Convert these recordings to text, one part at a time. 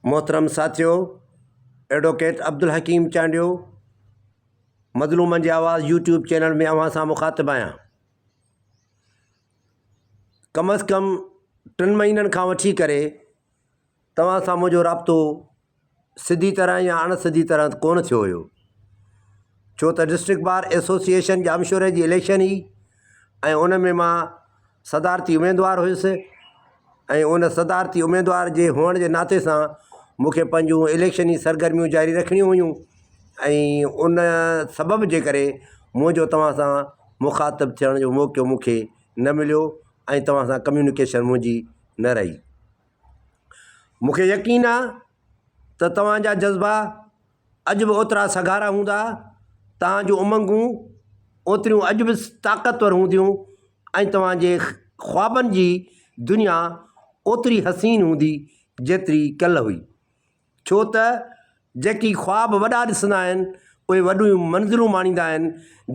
محترم ساٿيو ايڊووڪيٽ عبدالحڪيم چانڊيو مظلومن جي آواز يوٽيوب چينل ۾ اوهان سان مخاطب آهيان ڪم از ڪم ٽن مهينن کان وٺي ڪري توهان سان منهنجو رابطو سڌي طرح يا اڻ سڌي طرح ڪونه ٿيو هيو ڇو ته ڊسٽرڪٽ بار ايسوسيئيشن ڄامشوري جي اليڪشن هئي ۽ ان ۾ مان صدارتي اميدوار هيس ۽ ان صدارتي اميدوار جي هئڻ جي ناتي سان مون کي پنهنجون اليڪشني سرگرميون جاري رکڻيون هيون ۽ ان سبب جي ڪري منهنجو توهان سان مخاطب ٿيڻ جو موقعو مون کي نه مليو ۽ توهان سان ڪميونيڪيشن منهنجي نه رهي. مون کي يقين آ ته توهان جا جذبا اڄ به اوترا سگهارا هوندا، توهان جون امنگون اوتريون اڄ به طاقتور هونديون ۽ توهان جي خوابن جي دنيا اوتري حسين هوندي جيتري ڪلهه هئي. ڇو ته جيڪي خواب وڏا ڏسندا آهن اهي وڏيون منزلون ماڻيندا آهن،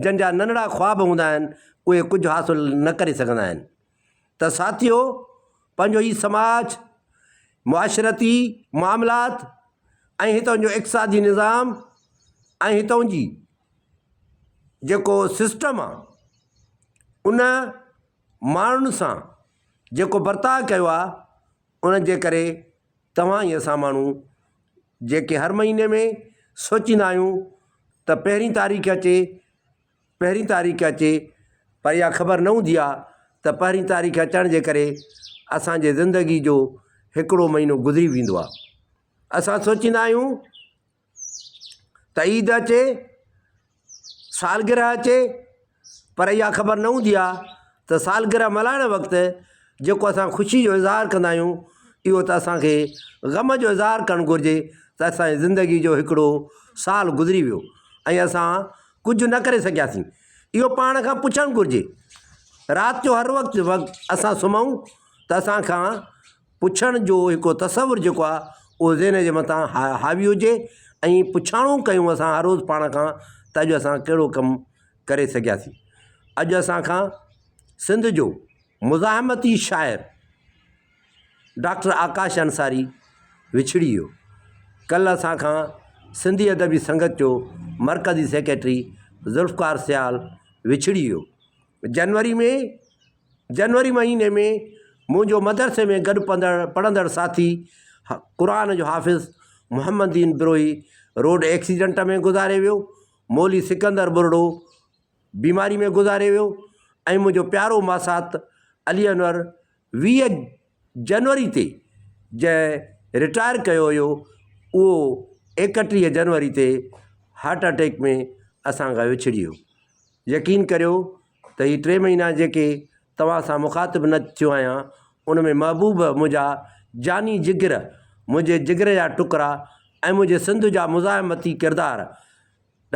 جن جا ننڍڙا خواب هوندا آهن اهي ڪجهه حاصل نه ڪري سگهندا آهن. ته ساٿيو پنهنجو هي سماج، معاشرتي معاملات ۽ هتان جو اقتصادي نظام ۽ هتان جي جيڪو سسٽم آ ان ماڻهن سان جيڪو برتاء ڪيو آ ان جي ڪري توهان ۽ اسان ماڻهو جيڪي هر مهيني ۾ سوچيندا آهيون ته پهرين تاريخ اچي پهرين تاريخ اچي پر اها خبر نه هوندي آهي ته پهرين تاريخ اچڻ جي ڪري اسان جي زندگي جو هڪڙو مهينو گذري ويندو آهي. اسان سوچيندا آهيون ته عيد اچي، سالگرهه اچي پر اها خبر نه هوندي آهي ته سالگرهه ملهائڻ وقت جيڪو اسان خوشي جو اظهار ڪندا آهيون اهو ته اسان کي غم جو اظهار ڪرڻ گهرجي ته اسان جي زندگي جو هڪڙو سال گذري ويو ۽ اسان ڪجهه نه ڪري سگهياسين. اهو پاڻ کان پڇڻ گهرجي. رات جو هر وقت اسان سمهون ته اسان کان پڇڻ جو هڪ تصور جيڪو آهي اهو ذهن جي مٿان حاوي هجي ۽ پڇاڻو ڪيون اسان هر روز پاڻ کان ته اڄ اسان ڪهڙو ڪم ڪري سگهياسين. اڄ اسان کان سنڌ جو مزاحمتي شاعر ڊاڪٽر آڪاش انصاري وڇڙي ويو. ڪلهه اسان کان سنڌي ادبي سنگت جو مرڪزي سيڪريٽري ذوالفقار سيال وڇڙي ويو. جنوري ۾ جنوري مهيني ۾ منهنجو مدرسي ۾ گڏ پڙهندڙ ساٿي قرآن جو حافظ محمد دين بروهي روڊ ايڪسيڊنٽ ۾ گذاري ويو. مولوي سڪندر ٻرڙو بيماري ۾ گذاري ويو ۽ منهنجو پيارو ماسات علي انور 20 جنوري تي جنهن رٽائر ڪيو هيو اهو 31 جنوري تي هارٽ اٽيڪ ۾ اسان کان وڇڙي ويو. يقين ڪريو ته هي ٽي مهينا جيڪي توهان سان مخاطب نه ٿيو آهيان ان ۾ محبوب منهنجا جاني جگر منهنجي جگر جا ٽڪرا ۽ منهنجي سنڌ جا مزاحمتي ڪردار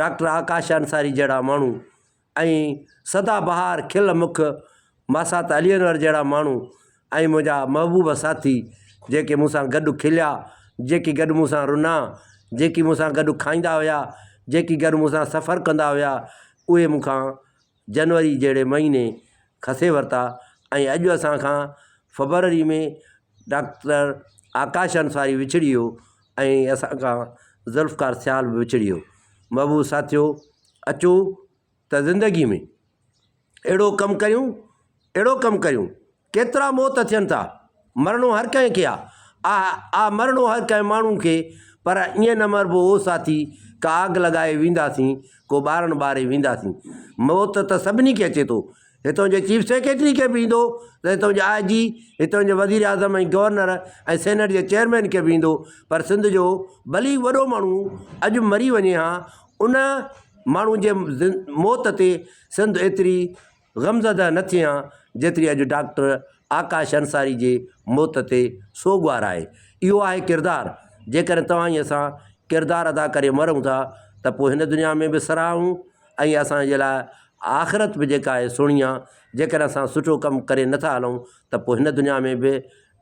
ڊاڪٽر آڪاش انصاري جهڙا ماڻهو ۽ سدا بهار کل مک ماسات علي انور جهڙا ماڻهو ۽ منهنجا محبوب ساٿي جيڪي مون سان گڏ کليا، جيڪي گڏ مون سان رنا، جيڪي مون سان گڏ کائيندا هيا، جيڪي گڏ مون سان سفر ڪندا هيا، اهي مون کان جنوري جهڙي مهيني کسي ورتا ۽ اڄ اسان کان فبروري ۾ ڊاڪٽر آڪاش انصاري وڇڙي ويو ۽ اسان کان ذوالفقار سيال به وڇڙي ويو. محبوب ساٿيو اچو ته زندگي ۾ اهڙو ڪم ڪريون اهڙو ڪم ڪريون ڪيترا موت ٿين ٿا مرڻو هر ڪنهن کي آ آ آ مرڻو هر ڪنهن ماڻهو کي پر ائين نه مربو او ساٿي ڪا آگ لڳائي وينداسين ڪو ٻارڻ ٻاري وينداسين موت ته سڀني کي اچي ٿو هتان جي چيف سيڪريٽري کي به ايندو ته هتان جي آء جي هتان جي وزير اعظم ۽ گورنر ۽ سينيٽ جي چيئرمين کي به ايندو پر سنڌ جو ڀلي وڏو ماڻهو اڄ مري وڃي ها ان ماڻهو جي موت تي سنڌ ايتري غمزده نه ٿئي ها جيتري اڄ ڊاڪٽر آڪاش انصاري جي موت تي سوڳوار آهي. اهو آهي ڪردار. جيڪڏهن توهان ۽ اسان ڪردار ادا ڪري مرون ٿا ته پوء هن دنيا ۾ به سراهون ۽ اسان جي لاء آخرت به جيڪا آهي سهڻي آهي. جيڪڏهن اسان سٺو ڪم ڪري نه ٿا هلون ته پوء هن دنيا ۾ به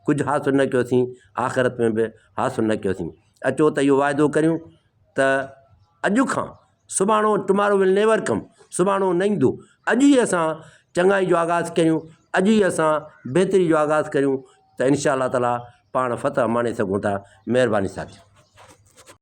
ڪجهه حاصل نه ڪيوسين آخرت ۾ به حاصل نه ڪيوسين. اچو ته اهو واعدو ڪريون ته اڄ کان سڀاڻو ٽمارو ول نيور ڪم سڀاڻو نه ايندو اڄ ئي اسان چڱائي جو آغاز ڪريون اڄ ئي اسان بهتري جو آغاز ڪريون ته انشاء الله تعاليٰ پاڻ فتح ماڻي سگهون ٿا. مهرباني ساٿيو.